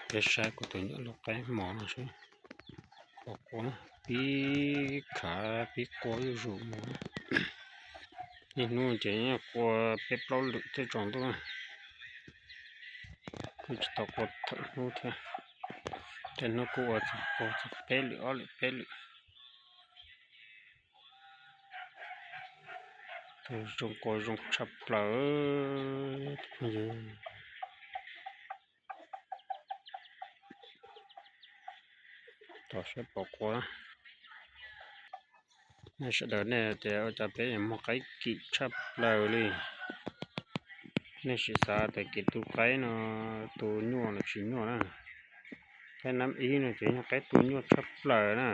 Peb saib kuv tus nyuam lub qaib mos no seb, qua qua, pib khav pib qua zuj zus mus. Niaj hnub ces yeej qua peb plaub lwm tej tsaus ntuj, kuj tsis tau qua thawm hnub thiab. Tej hnub kuj ua txog peb lwm ob lwm peb lwm. Tus zoo qua zoo tshaj plaws. Tos saib puas qua. Nej sawv daws nej tias ua cas peb yuav muag qaib kim tshaj plaws li. Nej sim xav tias kev tu qaib no tu nyuaj los tsis nyuaj na. Qaib nab ib no ces yog qaib tu nyuaj tshaj plaws na.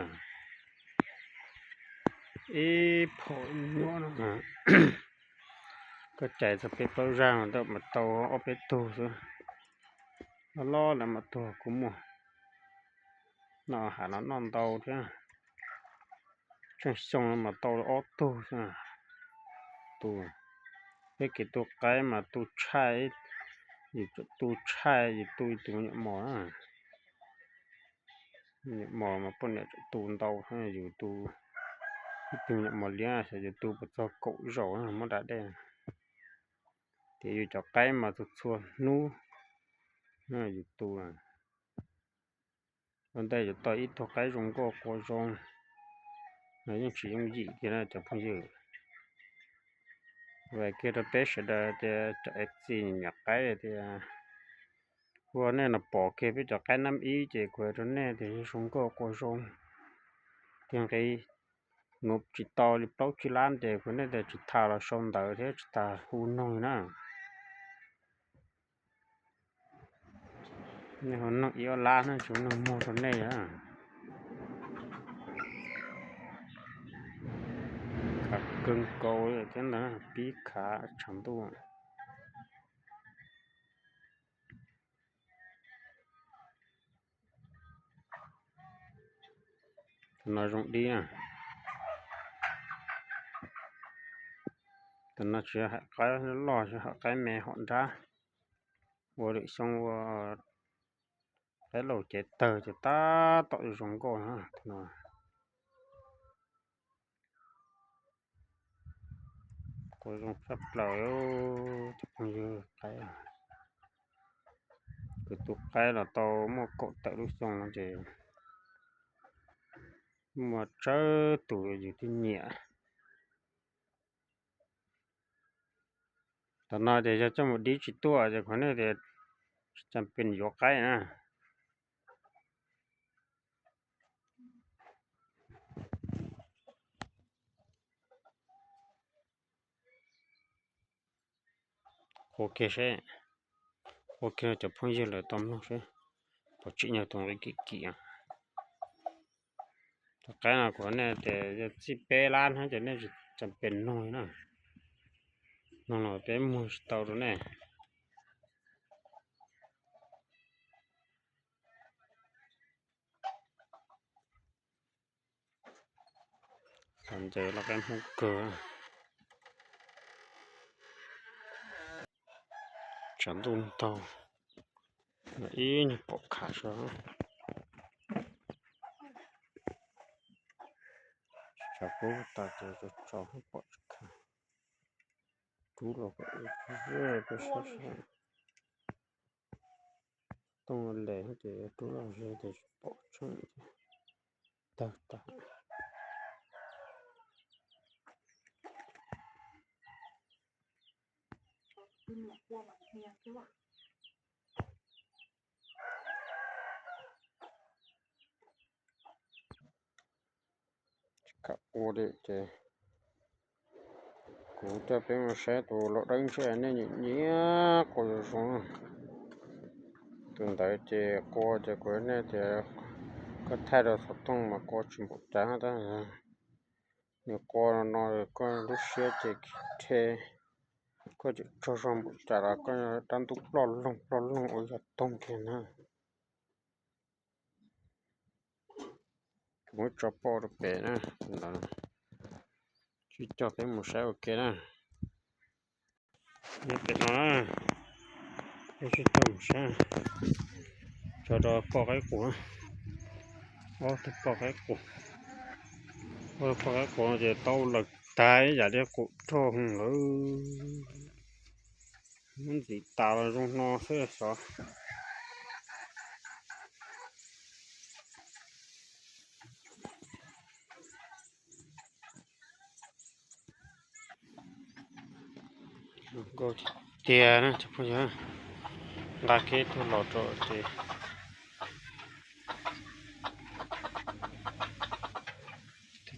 Ib phaum nyuaj no, koj cais txog peb plaub zaj no mas tau ob peb tug xwb. Loj loj lawm mas tug kuj muaj. No hav no noj ntau thiab. Tsheej xyoo no mas tau ob tug xwb. Tu, peb kev tu qaib mas tu tshaij, yus tu tshaij yus tu ib tug me nyuam mos na. Me nyuam mos mas poj niam tu ntau, yus tu ib tug me nyuam mos liab xyov yus tu puas txog kaum zaus muab da dej. Ces yus cov qaib mas txhua txhua hnub yus tu. Ua ntej yuav tau ib tug qaib zoo nkauj qua zoo, no yeej tsis yooj yim kiag na cov phooj ywg. Vam kiag rau peb sawv daws tias cov F C nyiam qaib tias, ua nej los pom kiag peb cov qaib nab ib ces kuv hais rau nej tias zoo nkauj qua zoo. Tiag nqi, mus tsis tau li plaub tsib lab ces kuv hais nej tias tsis tas los sau ntawv thiab tsis tas hu noog na. Nej hu noog ib ob lab na, tsis hu noog muag rau nej. Khav kawg nkaus thiab ntag, pib khav tshav ntuj. Tus no zoo dib na. Tus no tsis yog hais qaib loj, tsis yog hais qaib me hom nrab. Ua lwm xyoo ua qaib laus cev tawg ces tab tom zoo nkauj na. Tus no qua zoo tshaj plaws, cov phooj ywg, qaib. Kuv tu qaib los tau muaj kaum tawm lub xyoo no ces muaj tsawg tus yus twb nyiam. Tam no ces yog coj mus dib tsis tuaj ces kuv hais nej tias tsis tas pes yuav qaib na. Qua kiag seb, qua kiag cov phooj ywg lawv tau mloog seb puas tsim nyog tus nqi kim kim. Tus qaib no kuv hais nej tias yog txij peb lab hnab ces nej tsis tas pes mloog na. Mloog los peb muag tsis tau rau nej. Xav ntses loj qaib Hmoob kawg. Tshav ntuj ntaug, ib nyuag pom khav sab. Tshav kub tas ces tso pom tsis khav. Rub los peb sab sab. Tooj les ces rub los ze ces tsis pom tseeb ces tawg tag. Tsis kam qua li ces kuv coj peb mus saib tus laus dawb ntshe nej nyiam nyiam qua zoo zoo. Tus ntawd ces qua ces kuv nej tias koj thaij rau xov tooj mas qua tsis npaum cas tab nws qua no no koj lub siab ces rhe, koj tseem tsaug zog npaum cas los koj dab ntub ploj loog ploj loog ua yog toog kiag na. Kuv muab tso poj rau pem na, sib coj peb mus saib ua ke na. Nyob pem no na, peb sib coj mus saib, tso Rau poj qaib qus, ob tug poj qaib qus, ob tug poj qaib qus ces tau lawm tag ib yam li qus rog lawm. Muab ntxiv tas los zoo no xwb xyov. Zoo nkauj tiag tiag na cov phooj ywg. Nqa kiag ib tug los rau ces thiaj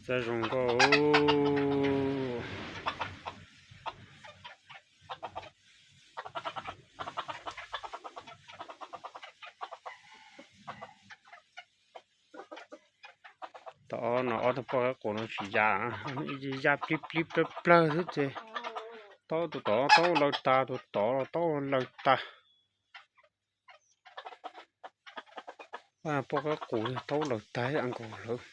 txawj zoo nkauj. Tom no ob tug poj qaib qus no tsis ya, ya plib plib plawg plawg xwb ces taub tus tod taub lawv tag, tus tod los taub lawv tag. Poj qaib qus taub lawv tag ib yam nkaus lawm.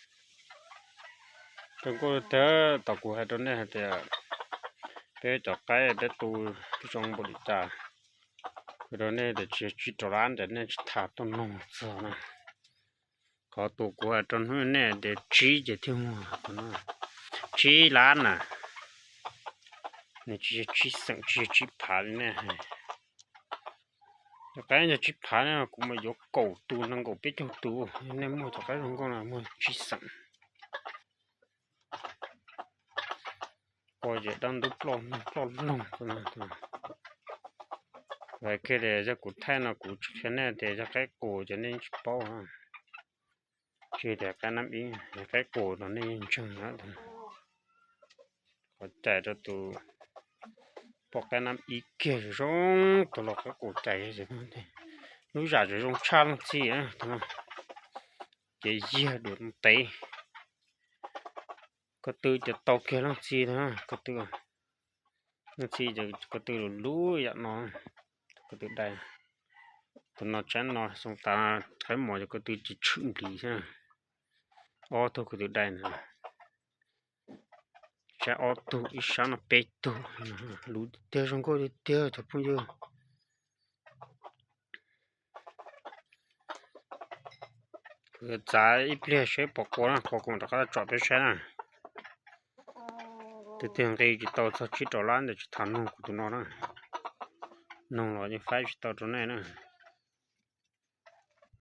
Zoo nkauj tiag, tom kuv hais rau nej hais tias peb cov qaib peb tu zoo npaum li cas, kuv rau nej tias tsis yog tsib rau lab ntawd nej tsis tham tuaj noog txog na. Qhov tus kuv hais rau hnub nej tias tsib ces thiaj muag, tsib lab na, nws tsis yog tsib xeem tsis yog tsib phav li nej hais. Cov qaib yog tsib phav ne kuv mas yuav kaum tus nees nkaum peb caug tus, nej muag cov qaib zoo nkauj no muag tsib xeem. Qua ces dab ntub ploj loog ploj loog. Hais kiag tias yog kuv thaij no kuv tsis qhia nej tias yog qaib qus ces nej tsis paub. Tsis tias qaib nab ib, yog qaib qus no nej yeej ntseeg na. Qhov cais rau tus poj qaib nab ib kiag zoo, tus los qaib qus cais lub zam tseem zoo tshaj leej txiv. Ces yiag duav ntev, ko tw ces tau kiag leej txiv, ko tw, leej txiv ces ko tw lus lub yam no, ko tw dai. Tus no tsaib no xoo tas qaib mos ces ko tw ces tshwm nplis xwb. Ob tug ko tw dai na, tsaib ob tug ib sab no peb tug, lus tiag zoo nkauj tiag tiag cov phooj ywg. Kuv yuav txav ib pliag seb pom qua na, qua kuv mam rov qab tsom peb saib na. Tus twg nqi tsis tau txog tsib rau lab ntawd tsis tham noog kuv tus no na. Noog los yeej faib tsis tau rau nej na.